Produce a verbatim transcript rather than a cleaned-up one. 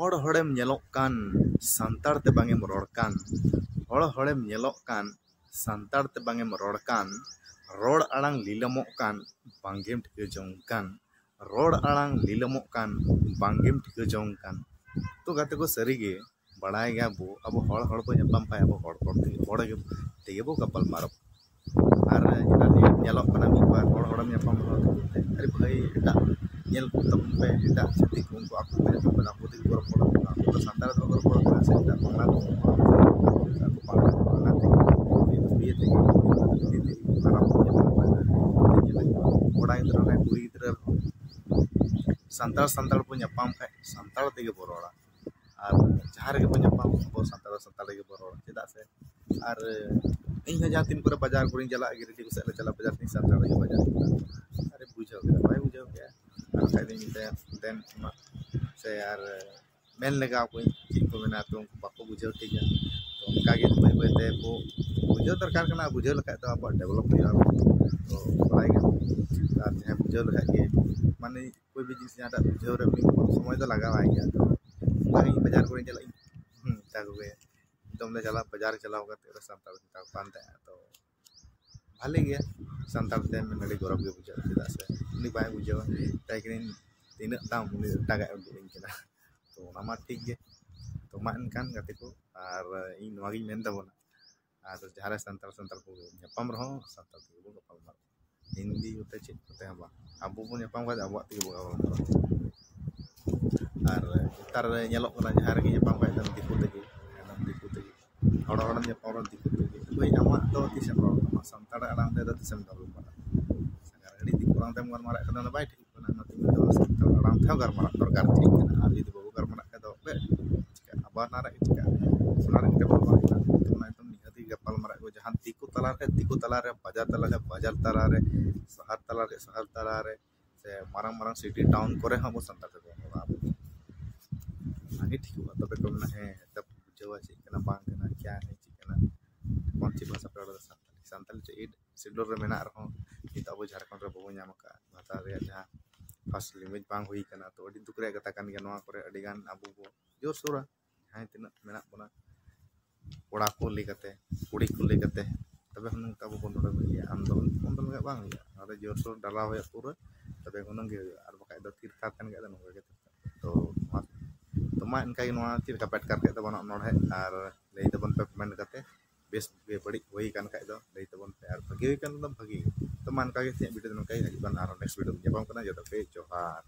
ᱦᱚᱲ ᱦᱚᱲᱮᱢ ᱧᱮᱞᱚᱜ ᱠᱟᱱ, ᱥᱟᱱᱛᱟᱲ ᱛᱮ ᱵᱟᱝ ᱮᱢ ᱨᱚᱲ ᱠᱟᱱ᱾ ᱦᱚᱲ ᱦᱚᱲᱮᱢ ᱧᱮᱞᱚᱜ ᱠᱟᱱ, ᱥᱟᱱᱛᱟᱲ ᱛᱮ ᱵᱟᱝ ᱮᱢ ᱨᱚᱲ ᱠᱟᱱ᱾ ᱨᱚᱲ ᱟᱲᱟᱝ ᱞᱤᱞᱟᱹᱢᱚᱜ ᱠᱟᱱ, ᱵᱟᱝ ᱜᱮᱢ ᱴᱷᱤᱠᱟᱹ ᱡᱚᱝ ᱠᱟᱱ᱾ ᱨᱚᱲ ᱟᱲᱟᱝ ᱞᱤᱞᱟᱹᱢᱚᱜ ᱠᱟᱱ, ᱵᱟᱝ ᱜᱮᱢ ᱴᱷᱤᱠᱟᱹ ᱡᱚᱝ ᱠᱟᱱ᱾ ᱛᱚ ᱜᱟᱛᱮ ᱠᱚ, ᱥᱟᱹᱨᱤ ᱜᱮ ᱵᱟᱲᱟᱭ ᱜᱮᱭᱟ ᱵᱚ, ᱟᱵᱚ ᱦᱚᱲ ᱦᱚᱲ ᱵᱚ ᱧᱟᱯᱟᱢ ᱠᱷᱟᱡ, ᱟᱵᱚ ᱦᱚᱲ ᱦᱚᱲ ᱛᱮᱜᱮ, ᱦᱚᱲ ᱜᱮ, ᱛᱮᱜᱮ ᱵᱚ ᱜᱟᱯᱟᱞ ᱢᱟᱨᱟᱣ᱾ ᱟᱨ ᱡᱟᱦᱟᱸ ᱧᱮᱞᱚᱜ ᱠᱟᱱᱟ, ᱢᱤᱫ ᱵᱟᱨ ᱦᱚᱲ ᱦᱚᱲᱮᱢ ᱧᱟᱯᱟᱢ ᱨᱮᱦᱚᱸ, ᱟᱨᱮ ᱵᱷᱟᱹᱭ, ᱮᱴᱟᱜ ᱧᱮᱞ ᱠᱚ ᱛᱟᱵᱚᱱ ᱯᱮ, ᱮᱴᱟᱜ ᱪᱷᱟᱹᱛᱤᱠ ᱠᱚ, ᱩᱱᱠᱩ ᱟᱠᱚ ᱠᱚ ᱧᱟᱯᱟᱢ ᱠᱟᱱᱟ, ᱟᱠᱚ ᱛᱮᱜᱮ ᱠᱚ ᱨᱚᱯᱚᱲ ᱠᱟᱱᱟ, ᱟᱠᱚ ᱫᱚ ᱥᱟᱱᱛᱟᱲ ᱛᱮ ᱵᱟᱠᱚ ᱨᱚᱯᱚᱲ ᱠᱟᱱᱟ, ᱥᱮ ᱮᱴᱟᱜ ᱵᱟᱝᱞᱟ ᱛᱮ ᱠᱚ ᱨᱚᱯᱚᱲ ᱠᱟᱱᱟ, ᱟᱠᱚ ᱵᱟᱝᱞᱟ ᱛᱮ, ᱤᱭᱟᱹ ᱛᱮᱜᱮ, ᱦᱤᱱᱫᱤ ᱛᱮᱜᱮ, ᱟᱨ ᱟᱵᱚ ᱧᱟᱯᱟᱢ ᱠᱟᱱᱟ, ᱠᱚᱲᱟ ᱜᱤᱫᱽᱨᱟᱹ ᱨᱮ ᱠᱩᱲᱤ ᱜᱤᱫᱽᱨᱟᱹ ᱨᱮᱦᱚᱸ ᱥᱟᱱᱛᱟᱲ ᱥᱟᱱᱛᱟᱲ ᱵᱚ ᱧᱟᱯᱟᱢ ᱠᱷᱟᱡ, ᱥᱟᱱᱛᱟᱲ ᱛᱮᱜᱮ ᱵᱚ ᱨᱚᱲᱟ᱾ ᱟᱨ ᱡᱟᱦᱟᱸ ᱨᱮᱜᱮ ᱵᱚ ᱧᱟᱯᱟᱢ, ᱟᱵᱚ ᱥᱟᱱᱛᱟᱲ ᱥᱟᱱᱛᱟᱲ ᱛᱮᱜᱮ ᱵᱚ ᱨᱚᱲᱟ᱾ ᱪᱮᱫᱟᱜ ᱥᱮ, ᱟᱨ ᱤᱧ ᱦᱚᱸ ᱡᱟᱦᱟᱸ ᱛᱤᱱ ᱠᱚᱨᱮ ᱵᱟᱡᱟᱨ ᱠᱚᱨᱮᱧ ᱪᱟᱞᱟᱜ, ᱜᱤᱨᱤᱰᱤ ᱠᱚ ᱥᱮᱫ ᱞᱮ ᱪᱟᱞᱟᱜ, ᱵᱟᱡᱟᱨ ᱛᱤᱧ ᱥᱟᱱᱛᱟᱲ ᱛᱮᱜᱮ ᱵᱟᱡᱟᱨ ᱠᱟᱱᱟ᱾ ᱟᱨᱮ ᱵᱩᱡᱷᱟᱹᱣ ᱠᱮᱫᱟ, ᱵᱟᱭ ᱵᱩᱡᱷᱟᱹᱣ ᱠᱮᱫᱟ, ᱟᱨ ᱵᱟᱠᱷᱟᱡ ᱫᱚᱧ ᱢᱮᱛᱟᱭᱟ, ᱫᱮᱱ ᱢᱟ, ᱥᱮ ᱟᱨ ᱢᱮᱱ ᱞᱮᱜᱟ ᱠᱚᱣᱟᱧ, ᱪᱮᱫ ᱠᱚ ᱢᱮᱱᱟ, ᱛᱚ ᱩᱱᱠᱩ ᱵᱟᱠᱚ ᱵᱩᱡᱷᱟᱹᱣ ᱴᱷᱤᱠᱟ᱾ ᱛᱚ ᱚᱱᱠᱟ ᱜᱮ ᱵᱟᱹᱭ ᱵᱟᱹᱭ ᱛᱮ ᱵᱚ ᱵᱩᱡᱷᱟᱹᱣ ᱫᱚᱨᱠᱟᱨ ᱠᱟᱱᱟ, ᱵᱩᱡᱷᱟᱹᱣ ᱞᱮᱠᱷᱟᱡ ᱫᱚ ᱟᱵᱚᱣᱟᱜ ᱰᱮᱵᱷᱞᱚᱯ ᱦᱩᱭᱩᱜᱼᱟ᱾ ᱛᱚ ᱵᱟᱲᱟᱭ ᱜᱮ, ᱟᱨ ᱡᱟᱦᱟᱸᱭ ᱵᱩᱡᱷᱟᱹᱣ ᱞᱮᱠᱷᱟᱡ ᱜᱮ, ᱢᱟᱱᱮ ᱠᱳᱭ ᱵᱤ ᱡᱤᱱᱤᱥ ᱡᱟᱦᱟᱸᱴᱟᱜ ᱵᱩᱡᱷᱟᱹᱣ ᱨᱮ ᱢᱤᱫ ᱥᱚᱢᱚᱭ ᱫᱚ ᱞᱟᱜᱟᱣᱟᱭ ᱜᱮᱭᱟ᱾ ᱛᱚ ᱚᱱᱠᱟ ᱜᱮ ᱤᱧ ᱵᱟᱡᱟᱨ ᱠᱚᱨᱮᱧ ᱪᱟᱞᱟᱜ ᱤᱧ, ᱦᱩᱸ, ᱢᱮᱛᱟ ᱠᱚᱜᱮ, ᱮᱠᱫᱚᱢ ᱞᱮ ᱪᱟᱞᱟᱜ ᱵᱟᱡᱟᱨ ᱪᱟᱞᱟᱣ ᱠᱟᱛᱮ ᱨᱮ ᱥᱟᱱᱛᱟᱲ ᱛᱮ ᱢᱮᱛᱟ ᱠᱚ ᱠᱟᱱ ᱛᱟᱦᱮᱸᱜᱼᱟ᱾ ᱛᱚ ᱵᱷᱟᱞᱮ ᱜᱮᱭᱟ, ᱥᱟᱱᱛᱟᱲ ᱛᱮ ᱢᱮᱱ ᱟᱹᱰᱤ ᱜᱚᱨᱚᱵᱽ ᱜᱮ ᱵᱩᱡᱷᱟᱹᱜᱼᱟ, ᱪᱮᱫᱟᱜ ᱥᱮ ᱩᱱᱤ ᱵᱟᱭ ᱵᱩᱡᱷᱟᱹᱣᱟ, ᱢᱮᱛᱟᱭ ᱠᱟᱹᱱᱟᱹᱧ, "ᱛᱤᱱᱟᱹᱜ ᱫᱟᱢ?" ᱩᱱᱤ ᱮᱴᱟᱜᱟᱜ ᱮ ᱩᱫᱩᱜ ᱟᱹᱧ ᱠᱟᱱᱟ᱾ ᱛᱚ ᱚᱱᱟ ᱢᱟ ᱴᱷᱤᱠ ᱜᱮ᱾ ᱛᱚ ᱢᱟ ᱮᱱᱠᱷᱟᱱ ᱜᱟᱛᱮ ᱠᱚ, ᱟᱨ ᱤᱧ ᱱᱚᱣᱟ ᱜᱤᱧ ᱢᱮᱱ ᱛᱟᱵᱚᱱᱟ, ᱟᱨ ᱡᱟᱦᱟᱸ ᱨᱮ ᱥᱟᱱᱛᱟᱲ ᱥᱟᱱᱛᱟᱲ ᱠᱚ ᱧᱟᱯᱟᱢ ᱨᱮᱦᱚᱸ ᱥᱟᱱᱛᱟᱲ ᱛᱮᱜᱮ ᱵᱚᱱ ᱜᱟᱯᱟᱞ ᱢᱟᱨᱟᱜᱼᱟ, ᱦᱤᱱᱫᱤ ᱠᱚᱛᱮ ᱪᱮᱫ ᱠᱚᱛᱮ ᱦᱚᱸ ᱵᱟᱝ, ᱟᱵᱚ ᱵᱚᱱ ᱧᱟᱯᱟᱢ ᱠᱷᱟᱡ ᱟᱵᱚᱣᱟᱜ ᱛᱮᱜᱮ ᱵᱚᱱ ᱜᱟᱯᱟᱞ ᱢᱟᱨᱟᱜᱼᱟ᱾ ᱟᱨ ᱱᱮᱛᱟᱨ ᱧᱮᱞᱚᱜ ᱠᱟᱱᱟ, ᱡᱟᱦᱟᱸ ᱨᱮᱜᱮ ᱧᱟᱯᱟᱢ ᱠᱷᱟᱡ ᱫᱚ ᱫᱤᱠᱩ ᱛᱮᱜᱮ, ᱫᱤᱠᱩ ᱛᱮᱜᱮ, ᱦᱚᱲ ᱦᱚᱲᱮᱢ ᱧᱟᱯᱟᱢ ᱨᱮᱦᱚᱸ ᱫᱤᱠᱩ ᱛᱮᱜᱮ᱾ ᱵᱷᱟᱹᱭ, ᱟᱢᱟᱜ ᱫᱚ ᱛᱤᱥᱮᱢ ᱨᱚᱲ ᱛᱟᱢᱟ? ᱥᱟᱱᱛᱟᱲ ᱟᱲᱟᱝ ᱛᱮᱫᱚ ᱛᱤᱥᱮᱢ ᱜᱟᱞᱢᱟᱨᱟᱜᱼᱟ? ᱥᱟᱱᱛᱟᱲ ᱟᱹᱰᱤ ᱫᱤᱠᱩ ᱟᱲᱟᱝ ᱛᱮᱢ ᱜᱟᱞᱢᱟᱨᱟᱜ ᱠᱟᱱᱟ, ᱚᱱᱟ ᱵᱟᱭ ᱴᱷᱤᱠᱚᱜ ᱠᱟᱱᱟ᱾ ᱚᱱᱟᱛᱮ ᱢᱮᱱᱫᱟ, ᱥᱟᱱᱛᱟᱲ ᱟᱲᱟᱝ ᱛᱮᱦᱚᱸ ᱜᱟᱞᱢᱟᱨᱟᱜ ᱫᱚᱨᱠᱟᱨ ᱴᱷᱤᱠ ᱠᱟᱱᱟ, ᱟᱨ ᱡᱩᱫᱤ ᱵᱟᱵᱚ ᱜᱟᱞᱢᱟᱨᱟᱜ ᱠᱷᱟᱡ ᱫᱚ ᱚᱠᱚᱭ ᱪᱤᱠᱟᱹᱜᱼᱟ? ᱟᱵᱟᱨ ᱚᱱᱟ ᱨᱮ ᱪᱤᱠᱟᱹᱜᱼᱟ? ᱚᱱᱟ ᱨᱮ ᱢᱤᱫᱴᱮᱱ ᱵᱚᱞᱚ ᱵᱟᱝ ᱦᱩᱭᱩᱜᱼᱟ᱾ ᱚᱱᱟ ᱮᱠᱫᱚᱢ ᱱᱤᱦᱟᱹᱛ ᱜᱮ ᱜᱟᱯᱟᱞ ᱢᱟᱨᱟᱜ ᱠᱚ, ᱡᱟᱦᱟᱸ ᱫᱤᱠᱩ ᱛᱟᱞᱟ ᱨᱮ ᱫᱤᱠᱩ ᱛᱟᱞᱟ ᱨᱮ, ᱵᱟᱡᱟᱨ ᱛᱟᱞᱟ ᱨᱮ ᱵᱟᱡᱟᱨ ᱛᱟᱞᱟ ᱨᱮ, ᱥᱟᱦᱟᱨ ᱛᱟᱞᱟ ᱨᱮ ᱥᱟᱦᱟᱨ ᱛᱟᱞᱟ ᱨᱮ, ᱥᱮ ᱢᱟᱨᱟᱝ ᱢᱟᱨᱟᱝ ᱥᱤᱴᱤ ᱴᱟᱣᱩᱱ ᱠᱚᱨᱮ ᱦᱚᱸ ᱟᱵᱚ ᱥᱟᱱᱛᱟᱲ ᱛᱮᱵᱚᱱ ᱨᱚᱲᱟ᱾ ᱚᱱᱟᱜᱮ ᱴᱷᱤᱠᱚᱜᱼᱟ᱾ ᱛᱚᱵᱮ ᱠᱚ ᱢᱮᱱᱟ, ᱦᱮᱸ, ᱛᱚᱵᱮ ᱵᱩᱡᱷᱟᱹᱣᱟ ᱪᱮᱫ ᱠᱟᱱᱟ, ᱵᱟᱝ ᱠᱟᱱᱟ, ᱠᱭᱟ ᱦᱮᱸ, ᱪᱮᱫ ᱠᱟᱱᱟ, ᱠᱚᱱ ᱪᱮᱫ ᱵᱷᱟᱥᱟ ᱯᱮ ᱨᱚᱲ ᱮᱫᱟ? ᱥᱟᱱᱛᱟᱲᱤ᱾ ᱥᱟᱱᱛᱟᱲᱤ ᱫᱚ ᱮᱭᱤᱴ ᱥᱤᱰᱩᱞ ᱨᱮ ᱢᱮᱱᱟᱜ ᱨᱮᱦᱚᱸ, ᱱᱤᱛ ᱟᱵᱚ ᱡᱷᱟᱲᱠᱷᱚᱸᱰ ᱨᱮ ᱵᱟᱵᱚᱱ ᱧᱟᱢ ᱟᱠᱟᱫᱼᱟ ᱵᱷᱟᱥᱟ ᱨᱮᱭᱟᱜ ᱡᱟᱦᱟᱸ ᱯᱟᱥ ᱞᱮᱝᱜᱩᱭᱮᱡᱽ ᱵᱟᱝ ᱦᱩᱭ ᱠᱟᱱᱟ᱾ ᱛᱚ ᱟᱹᱰᱤ ᱫᱩᱠ ᱨᱮᱭᱟᱜ ᱠᱟᱛᱷᱟ ᱠᱟᱱ ᱜᱮᱭᱟ᱾ ᱱᱚᱣᱟ ᱠᱚᱨᱮ ᱟᱹᱰᱤ ᱜᱟᱱ ᱟᱵᱚ ᱵᱚ ᱡᱳᱨ ᱥᱳᱨᱟ, ᱡᱟᱦᱟᱸᱭ ᱛᱤᱱᱟᱹᱜ ᱢᱮᱱᱟᱜ ᱵᱚᱱᱟ, ᱠᱚᱲᱟ ᱠᱚ ᱞᱟᱹᱭ ᱠᱟᱛᱮ, ᱠᱩᱲᱤ ᱠᱚ ᱞᱟᱹᱭ ᱠᱟᱛᱮ, ᱛᱚᱵᱮ ᱦᱩᱱᱟᱹᱝ ᱟᱵᱚ ᱵᱚᱱ ᱱᱚᱰᱮ ᱵᱚᱱ ᱤᱭᱟᱹᱭᱟ᱾ ᱟᱱᱫᱳᱞᱚᱱ, ᱟᱱᱫᱳᱞᱚᱱ ᱜᱮ ᱵᱟᱝ ᱦᱩᱭᱩᱜᱼᱟ᱾ ᱱᱚᱰᱮ ᱡᱳᱨ ᱥᱳᱨ ᱰᱟᱞᱟᱣ ᱦᱩᱭᱩᱜᱼᱟ ᱯᱩᱨᱟᱹ, ᱛᱚᱵᱮ ᱦᱩᱱᱟᱹᱝ ᱜᱮ ᱦᱩᱭᱩᱜᱼᱟ᱾ ᱟᱨ ᱵᱟᱠᱷᱟᱡ ᱫᱚ ᱛᱷᱤᱨ ᱛᱷᱟᱨ ᱛᱟᱦᱮᱱ ᱠᱷᱟᱡ ᱫᱚ ᱱᱚᱝᱠᱟ ᱜᱮ ᱛᱟᱦᱮᱱᱟ᱾ ᱛᱚ ᱱᱚᱣᱟ, ᱛᱚ ᱢᱟ ᱮᱱᱠᱟ ᱜᱮ, ᱱᱚᱣᱟ ᱪᱮᱫ ᱞᱮᱠᱟ ᱯᱮ ᱟᱴᱠᱟᱨ ᱠᱮᱫ ᱛᱟᱵᱚᱱᱟ ᱚᱱᱚᱬᱦᱮ, ᱟᱨ ᱞᱟᱹᱭ ᱛᱟᱵᱚᱱ ᱯᱮ ᱠᱚᱢᱮᱱᱴ ᱠᱟᱛᱮ᱾ ᱵᱮᱥ ᱜᱮ ᱵᱟᱹᱲᱤᱡ ᱦᱩᱭ ᱟᱠᱟᱱ ᱠᱷᱟᱡ ᱫᱚ ᱞᱟᱹᱭ ᱛᱟᱵᱚᱱ ᱯᱮ, ᱟᱨ ᱵᱷᱟᱹᱜᱤ ᱦᱩᱭ ᱠᱟᱱ ᱫᱚ ᱵᱷᱟᱹᱜᱤ᱾ ᱛᱚ ᱢᱟ ᱮᱱᱠᱟ ᱜᱮ, ᱛᱮᱦᱮᱧ ᱵᱷᱤᱰᱤᱭᱳ ᱫᱚ ᱱᱚᱝᱠᱟ ᱜᱮ᱾ ᱦᱤᱡᱩᱜ ᱠᱟᱱ ᱟᱨᱦᱚᱸ ᱱᱮᱠᱥᱴ ᱵᱷᱤᱰᱤᱭᱳ ᱧᱟᱯᱟᱢ ᱠᱟᱱᱟ᱾ ᱡᱚᱛᱚ ᱯᱮ ᱡᱚᱦᱟᱨ᱾